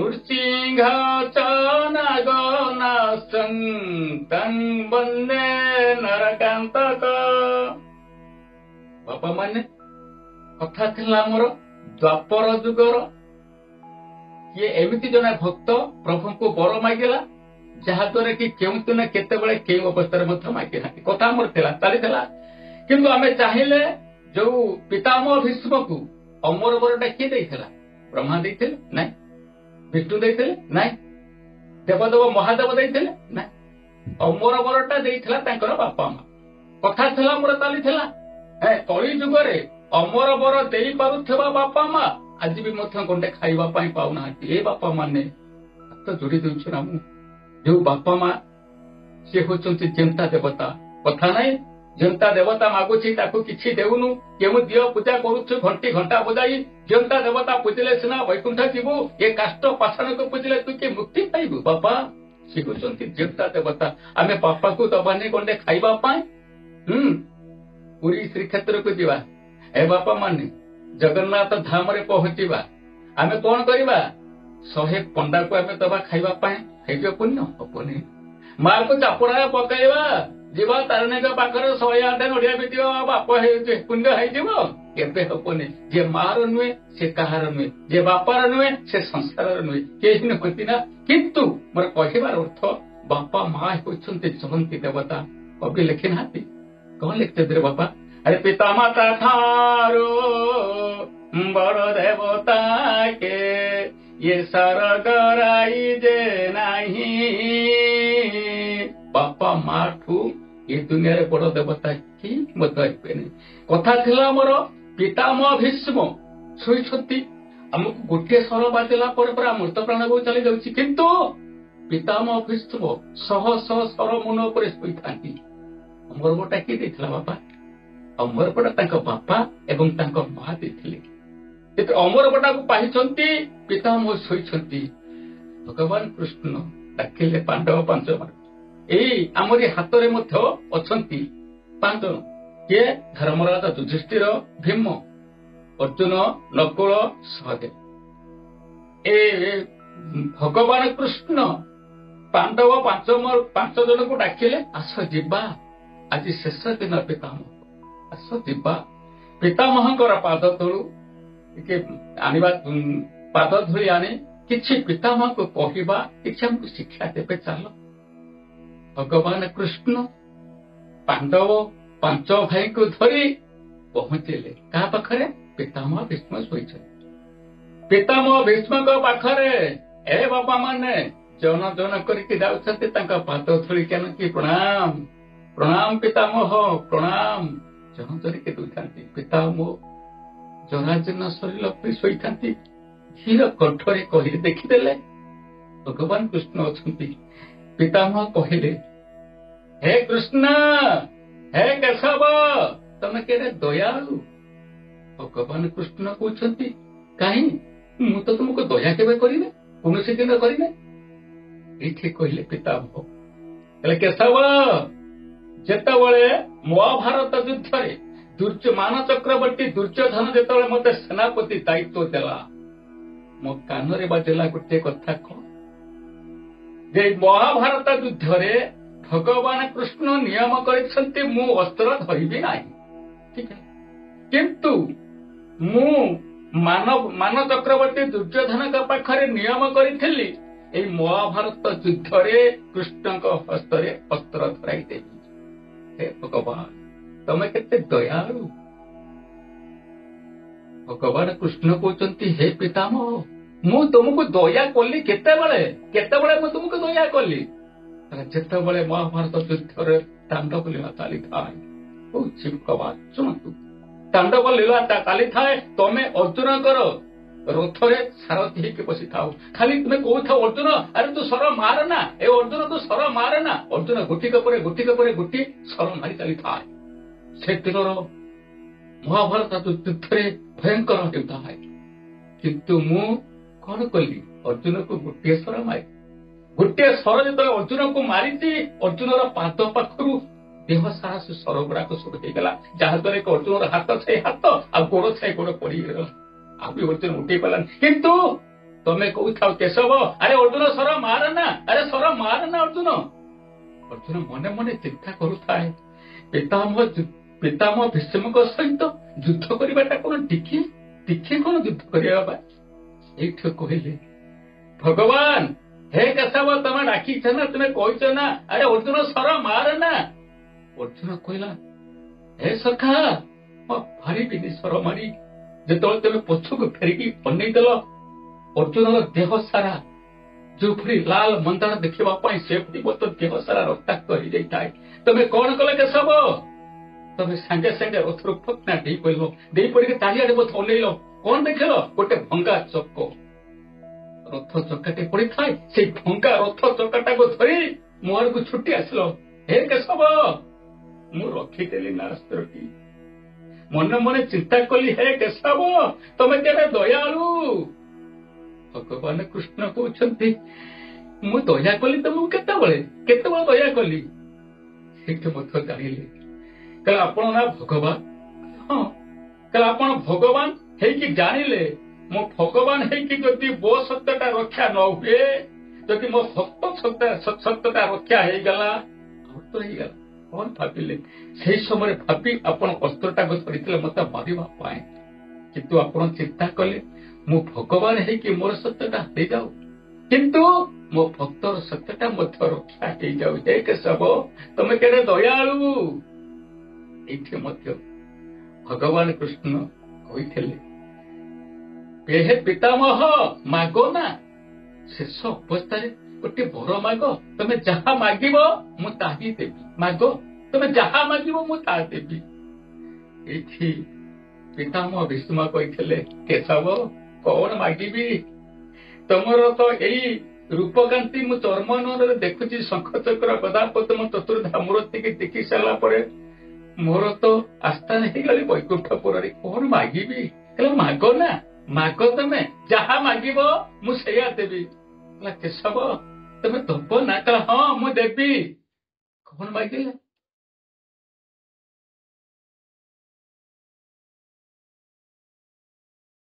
ନୃସିଂହ ଚ ନାଗନାଶଂ ତଂ ବନ୍ଦେ ନରକାନ୍ତକ। ବାପା ମାନେ, କଥା ଥିଲା ଆମର ଦ୍ୱାପର ଯୁଗର କିଏ ଏମିତି ଜଣେ ଭକ୍ତ ପ୍ରଭୁଙ୍କୁ ବର ମାଗିଲା, ଯାହାଦ୍ୱାରା କି କେଉଁ ଦିନ କେତେବେଳେ କେଉଁ ଅବସ୍ଥାରେ ମଧ୍ୟ ମାଗିନାହାନ୍ତି। କଥା ଆମର ଥିଲା, ଚାଲିଥିଲା। କିନ୍ତୁ ଆମେ ଚାହିଁଲେ ଯୋଉ ପିତାମହ ଭୀଷ୍ମକୁ ଅମର ବରଟା କିଏ ଦେଇଥିଲା? ବ୍ରହ୍ମା ଦେଇଥିଲେ? ନାଇଁ। ବିଷ୍ଣୁ ଦେଇଥିଲେ? ନାଇଁ। ଦେବଦେବ ମହାଦେବ ଦେଇଥିଲେ? ନାଇଁ। ଅମର ବରଟା ଦେଇଥିଲା ତାଙ୍କର ବାପା ମା। କଥା ଥିଲା ମୋର, ଚାଲିଥିଲା। କଳି ଯୁଗରେ ଅମର ବର ଦେଇପାରୁଥିବା ବାପା ମା ଆଜି ବି ମଧ୍ୟ ଗଣ୍ଡେ ଖାଇବା ପାଇଁ ପାଉନାହାନ୍ତି। ଏ ବାପା ମାନେ, ହାତ ଯୋଡି ଦଉଛି ନା ମୁଁ, ଯୋଉ ବାପା ମା ସିଏ ହଉଛନ୍ତି ଜେନ୍ତା ଦେବତା। କଥା ନାହିଁ, ଜେନ୍ତା ଦେବତା ମାଗୁଛି ତାକୁ କିଛି ଦେଉନୁ, କେଉଁ ଦିଅ ପୂଜା କରୁଛୁ ଘଣ୍ଟି ଘଣ୍ଟା ବଜାଇ। ଜେନ୍ତା ଦେବତା ପୂଜିଲେ ସିନା ବୈକୁଣ୍ଠ ଯିବୁ, ଏ କାଷ୍ଠ ପାଷାଣକୁ ପୂଜିଲେ ତୁ କି ମୁକ୍ତି ପାଇବୁ? ବାପା ସିଏ ହଉଛନ୍ତି ଜେନ୍ତା ଦେବତା। ଆମେ ବାପାକୁ ଦବାନି ଗଣ୍ଡେ ଖାଇବା ପାଇଁ? ପୁରୀ ଶ୍ରୀକ୍ଷେତ୍ରକୁ ଯିବା, ଏ ବାପା ମାନେ, ଜଗନ୍ନାଥ ଧାମରେ ପହଞ୍ଚିବା, ଆମେ କଣ କରିବା? 100 ପଣ୍ଡାକୁ ଆମେ ଦବା ଖାଇବା ପାଇଁ, ହେଇଯିବ ପୁଣ୍ୟ? ହବନି। ମାକୁ ଚାପୁଡ଼ା ପକେଇବା, ଯିବା ତାରିଣୀଙ୍କ ପାଖରେ 108 ନଡିଆ ବିତିବ, ବାପ ହେଇଛି ପୁଣ୍ୟ ହେଇଯିବ? କେବେ ହବନି। ଯିଏ ମାର ନୁହେଁ ସେ କାହାର ନୁହେଁ, ଯିଏ ବାପାର ନୁହେଁ ସେ ସଂସାରର ନୁହେଁ, କେହି ନୁହନ୍ତି ନା। କିନ୍ତୁ ମୋର କହିବାର ଅର୍ଥ, ବାପା ମା ହେଉଛନ୍ତି ଚଳନ୍ତି ଦେବତା। କବି ଲେଖି ନାହାନ୍ତି? କଣ ଲେଖିଛନ୍ତି ରେ ବାପା? ଆରେ ପିତା ମାତା ଠାରୁ ବଡ ଦେବତା କେ ଇଏ ସରଗରାଇ ଯେ ନାହିଁ। ବାପା ମା ଠୁ ଏ ଦୁନିଆରେ ବଡ ଦେବତା କି ମଧ୍ୟ ହେଇପାରିବେନି। କଥା ଥିଲା ଆମର, ପିତାମହ ଭୀଷ୍ମ ଶୋଇଛନ୍ତି। ଆମକୁ ଗୋଟିଏ ସ୍ୱର ବାଜିଲା ପରେ ପରେ ମୃତ ପ୍ରାଣ ବହୁ ଚାଲି ଯାଉଛି, କିନ୍ତୁ ପିତାମହ ଭୀଷ୍ମ ଶହ ଶହ ସ୍ୱର ମୁନ ଉପରେ ଶୋଇଥାନ୍ତି। ଅମରବଟା କିଏ ଦେଇଥିଲା ବାପା? ଅମରବଟା ତାଙ୍କ ବାପା ଏବଂ ତାଙ୍କ ମା ଦେଇଥିଲେ। ଯେତେ ଅମରବଟାକୁ ପାଇଛନ୍ତି, ପିତାମହ ଶୋଇଛନ୍ତି। ଭଗବାନ କୃଷ୍ଣ ଡାକିଲେ ପାଣ୍ଡବ ପାଞ୍ଚ ଜଣ। ଏଇ ଆମରି ହାତରେ ମଧ୍ୟ ଅଛନ୍ତି ପାଞ୍ଚ ଜଣ। କିଏ? ଧର୍ମରାଜ ଯୁଧିଷ୍ଠିର, ଭୀମ, ଅର୍ଜୁନ, ନକୁଳ, ସହଦେବ। ଏ ଭଗବାନ କୃଷ୍ଣ ପାଣ୍ଡବ ପାଞ୍ଚ ଜଣକୁ ଡାକିଲେ, ଆସ ଯିବା, ଆଜି ଶେଷ ଦିନ ପିତାମହ, ଆସ ଯିବା ପିତାମହଙ୍କର ପାଦ ତଳୁ ଟିକେ ଆଣିବା, ପାଦ ଧୂଳି ଆଣି କିଛି ପିତାମହଙ୍କୁ କହିବା, କିଛି ଆମକୁ ଶିକ୍ଷା ଦେବେ, ଚାଲ। ଭଗବାନ କୃଷ୍ଣ ପାଣ୍ଡବ ପାଞ୍ଚ ଭାଇଙ୍କୁ ଧରି ପହଞ୍ଚିଲେ କାହା ପାଖରେ? ପିତାମହ ଭୀଷ୍ମ ଶୋଇଛନ୍ତି। ପିତାମହ ଭୀଷ୍ମଙ୍କ ପାଖରେ ଏ ବାପା ମାନେ ଜଣ ଜଣ କରିକି ଯାଉଛନ୍ତି, ତାଙ୍କ ପାଦ ଧୂଳି କେନ କି ପ୍ରଣାମ, ପ୍ରଣାମ ପିତାମହ, ପ୍ରଣାମ ଜଣ ଜଣିକି ଦଉଥାନ୍ତି। ପିତାମହ ଜରାଜୀର୍ଣ୍ଣ ଶରୀର ପରି ଶୋଇଥାନ୍ତି। ଧୀର କଣ୍ଠରେ କହିଲେ, ଦେଖିଦେଲେ ଭଗବାନ କୃଷ୍ଣ ଅଛନ୍ତି। ପିତାମହ କହିଲେ, ହେ କୃଷ୍ଣ, ହେ କେଶବ, ତମେ କେଡ଼େ ଦୟାଳୁ। ଭଗବାନ କୃଷ୍ଣ କହୁଛନ୍ତି, କାହିଁ ମୁଁ ତ ତୁମକୁ ଦୟା କେବେ କରିନେ, କୌଣସି ଦିନ କରିନେ। ଏଇଠି କହିଲେ ପିତାମହ, ହେଲେ କେଶବ, ଯେତେବେଳେ ମହାଭାରତ ଯୁଦ୍ଧରେ ମାନ ଚକ୍ରବର୍ତ୍ତୀ ଦୁର୍ଯ୍ୟୋଧନ ଯେତେବେଳେ ମତେ ସେନାପତି ଦାୟିତ୍ୱ ଦେଲା, ମୋ କାନରେ ବାଜିଲା ଗୋଟିଏ କଥା, କଣ ଯେ ମହାଭାରତ ଯୁଦ୍ଧରେ ଭଗବାନ କୃଷ୍ଣ ନିୟମ କରିଛନ୍ତି ମୁଁ ଅସ୍ତ୍ର ଧରିବି ନାହିଁ, ଠିକ, କିନ୍ତୁ ମୁଁ ମାନ ଚକ୍ରବର୍ତ୍ତୀ ଦୁର୍ଯ୍ୟୋଧନଙ୍କ ପାଖରେ ନିୟମ କରିଥିଲି ଏଇ ମହାଭାରତ ଯୁଦ୍ଧରେ କୃଷ୍ଣଙ୍କ ହସ୍ତରେ ଅସ୍ତ୍ର ଧରାଇ ଦେବି। ହେ ଭଗବାନ, ତମେ କେତେ ଦୟାଳୁ। ଭଗବାନ କୃଷ୍ଣ କହୁଛନ୍ତି, ହେ ପିତାମହ, ମୁଁ ତୁମକୁ ଦୟା କଲି କେତେବେଳେ? କେତେବେଳେ ମୁଁ ତୁମକୁ ଦୟା କଲି? ଯେତେବେଳେ ମହାଭାରତ ଯୁଦ୍ଧରେ ତାଣ୍ଡବ ଲୀଳା ଚାଲିଥାଏ। କହୁଛି ଭଗବାନ, ଶୁଣନ୍ତୁ, ତାଣ୍ଡବ ଲୀଳା ଚାଲିଥାଏ, ତମେ ଅର୍ଜୁନଙ୍କର ରଥରେ ସାରଥି ହେଇକି ବସିଥାଉ, ଖାଲି ତୁମେ କହୁଥାଅ, ଅର୍ଜୁନ, ଆରେ ତୁ ସର ମାର ନା, ଏ ଅର୍ଜୁନ ତୁ ସର ମାର ନା। ଅର୍ଜୁନ ଗୋଟିକ ପରେ ଗୋଟିକ ପରେ ଗୋଟି ସର ମାରି ଚାଲିଥାଏ। ସେଦିନର ମହାଭାରତ ଯୁଦ୍ଧରେ ଭୟଙ୍କର ହେଉଥାଏ, କିନ୍ତୁ ମୁଁ କଣ କଲି? ଅର୍ଜୁନକୁ ଗୋଟିଏ ସର ମାରି, ଗୋଟିଏ ସର ଯେତେବେଳେ ଅର୍ଜୁନକୁ ମାରିଛି, ଅର୍ଜୁନର ପାଦ ପାଖରୁ ଦେହ ସାରା ସେ ସର ଗୁଡାକ ସବୁ ହେଇଗଲା, ଯାହାଦ୍ୱାରା କି ଅର୍ଜୁନର ହାତ ଛାଇ ହାତ ଆଉ ଗୋଡ ଛାଇ ଗୋଡ ପଡିଗଲା, ଆଉ ବି ଅର୍ଜୁନ ଉଠେଇ ପାରିଲାନି। କିନ୍ତୁ ତମେ କହୁଥାଅ କେଶବ, ଆରେ ଅର୍ଜୁନ ସର ମାର ନା, ଆରେ ସର ମାର ନା ଅର୍ଜୁନ। ଅର୍ଜୁନ ମନେ ମନେ ଚିନ୍ତା କରୁଥାଏ, ପିତାମହ ଭୀଷ୍ମଙ୍କ ସହିତ ଯୁଦ୍ଧ କରିବାଟା କଣ ଟିକେ ଟିକେ କଣ ଯୁଦ୍ଧ କରିବା ବା? ଏଇଠୁ କହିଲେ ଭଗବାନ, ହେ କେଶବ, ତମେ ଡାକିଛ ନା, ତୁମେ କହିଛ ନା, ଆରେ ଅର୍ଜୁନ ସର ମାର ନା। ଅର୍ଜୁନ କହିଲା, ହେ ସଖା, ମୁଁ ପାରିବିନି ସର ମାରି। ଯେତେବେଳେ ତମେ ପଛକୁ ଫେରିକି ଅନେଇଦେଲ, ଅର୍ଜୁନର ଦେହ ସାରା ଯେଉଁଭଳି ଲାଲ ମନ୍ଦାର ଦେଖିବା ପାଇଁ ସେଭଳି ମଧ୍ୟ ଦେହ ସାରା ରକ୍ତାକ୍ତ ହେଇଯାଇଥାଏ। ତମେ କଣ କଲ କେଶବ? ତମେ ସାଙ୍ଗେ ସାଙ୍ଗେ ରଥରୁ ଫଟନା ଦେଇ ପଡିଲ, ଦେଇ ପଡିକି ଚାରିଆଡେ ମଧ୍ୟ ଅନେଇଲ। କଣ ଦେଖିଲ? ଗୋଟେ ଭଙ୍ଗା ଚକ, ରଥ ଚକାଟେ ପଡିଥାଏ। ସେଇ ଭଙ୍ଗା ରଥ ଚକାଟାକୁ ଧରି ମୋ ଆଡକୁ ଛୁଟି ଆସିଲ। ହେ କେଶବ, ମୁଁ ରଖିଦେଲି ନା ଅସ୍ତ୍ରଟି। ମନେ ମନେ ଚିନ୍ତା କଲି, ହେ କେଶବ, ତମେ କେବେ ଦୟାଳୁ। ଭଗବାନ କୃଷ୍ଣ କହୁଛନ୍ତି, ମୁଁ ଦୟା କଲି ତମକୁ କେତେବେଳେ, କେତେବେଳେ ଦୟା କଲି? ସେଇଠି ମଧ୍ୟ ଜାଣିଲେ। କହିଲେ, ଆପଣ ନା ଭଗବାନ? ହଁ। କହିଲେ, ଆପଣ ଭଗବାନ ହେଇକି ଜାଣିଲେ ମୋ ଭଗବାନ ହେଇକି ଯଦି ମୋ ସତ୍ୟଟା ରକ୍ଷା ନ ହୁଏ, ଯଦି ମୋ ଭକ୍ତ ସତ୍ୟଟା ରକ୍ଷା ହେଇଗଲା, ଆଉ ତ ହେଇଗଲା। କଣ ଭାବିଲେ ସେଇ ସମୟରେ? ଭାବି ଆପଣ ଅସ୍ତ୍ରଟାକୁ ଧରିଥିଲେ ମତେ ମାରିବା ପାଇଁ, କିନ୍ତୁ ଆପଣ ଚିନ୍ତା କଲେ ମୁଁ ଭଗବାନ ହେଇକି ମୋର ସତ୍ୟଟା ହେଇଯାଉ, କିନ୍ତୁ ମୋ ଭକ୍ତର ସତ୍ୟଟା ମଧ୍ୟ ରକ୍ଷା ହେଇଯାଉ। ହେ କେଶବ, ତମେ କେଡ଼େ ଦୟାଳୁ। ଏଇଠି ମଧ୍ୟ ଭଗବାନ କୃଷ୍ଣ କହିଥିଲେ, ହେ ପିତାମହ, ମାଗ ନା, ଶେଷ ଅବସ୍ଥାରେ ଗୋଟେ ବର ମାଗ, ତମେ ଯାହା ମାଗିବ ମୁଁ ତାହା ହିଁ ଦେବି। ମାଗ, ତମେ ଯାହା ମାଗିବ ମୁଁ ତାହା ଦେବି। ଏଇଠି ପିତାମହ ଭୀଷ୍ମ କହିଥିଲେ, କେଶବ, କଣ ମାଗିବି? ତମର ତ ଏଇ ରୂପକାନ୍ତି ମୁଁ ଚର୍ମନରେ ଦେଖୁଛି, ଶଙ୍ଖ ଚକ୍ର ଗଦା ପଦ୍ମ ଚତୁର୍ଦ୍ଧା ମୂର୍ତ୍ତିକି ଦେଖି ସାରିଲା ପରେ ମୋର ତ ଆସ୍ଥା ହେଇଗଲି ବୈକୁଣ୍ଠପୁରରେ, କଣ ମାଗିବି? ହେଲେ ମାଗ ନା, ମାଗ, ତମେ ଯାହା ମାଗିବ ମୁଁ ସେଇଆ ଦେବି। କହିଲା, କେଶବ, ତମେ ଦବ ନା? କହିଲା, ହଁ ମୁଁ ଦେବି। କଣ ମାଗିଲେ?